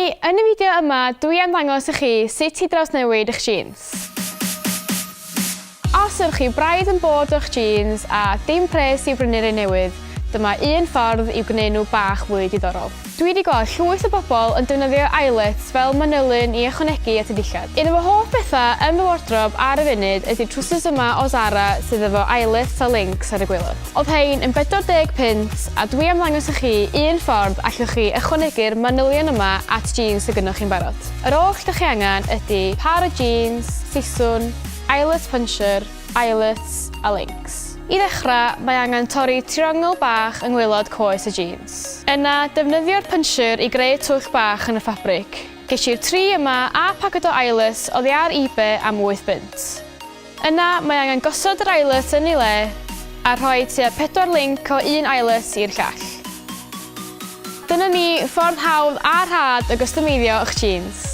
Hei, yn y fideo yma dwi am ddangos i chi sut i drawsnewid eich jeans. Os ydych chi braidd yn bored o'ch jeans a dim pres i brynu rhai newydd, dyma un ffordd i'w gwneud nhw bach fwy diddorol. Dwi 'di gweld llwyth o bobl yn defnyddio eyelets fel manylyn i ychwanegu at y dillad. Un o fy hoff bethau yn fy wardrob ar y funud ydi'r trowsus yma o Zara sydd efo eyelets a links ar y gwaelod. O'dd rhein yn 40 punt a dwi am ddangos i chi un ffordd allwch chi ychwanegu'r manylion yma at jeans sy gynnoch chi'n barod. Yr oll 'dych chi angen ydi par o jeans, siswrn, eyelet puncher, eyelets a links. I ddechrau, mae angen torri triongl bach yng ngwaelod coes y jeans. Yna, defnyddio'r puncher i greu twll bach yn y ffabrig. Ges i'r tri yma a paced o eyelets oddi ar eBay am wyth bunt. Yna, mae angen gosod yr eyelet yn ei le a rhoi tua pedwar linc o un eyelet i'r llall. Dyna ni, ffordd hawdd a rhad o gystomeiddio ych jeans.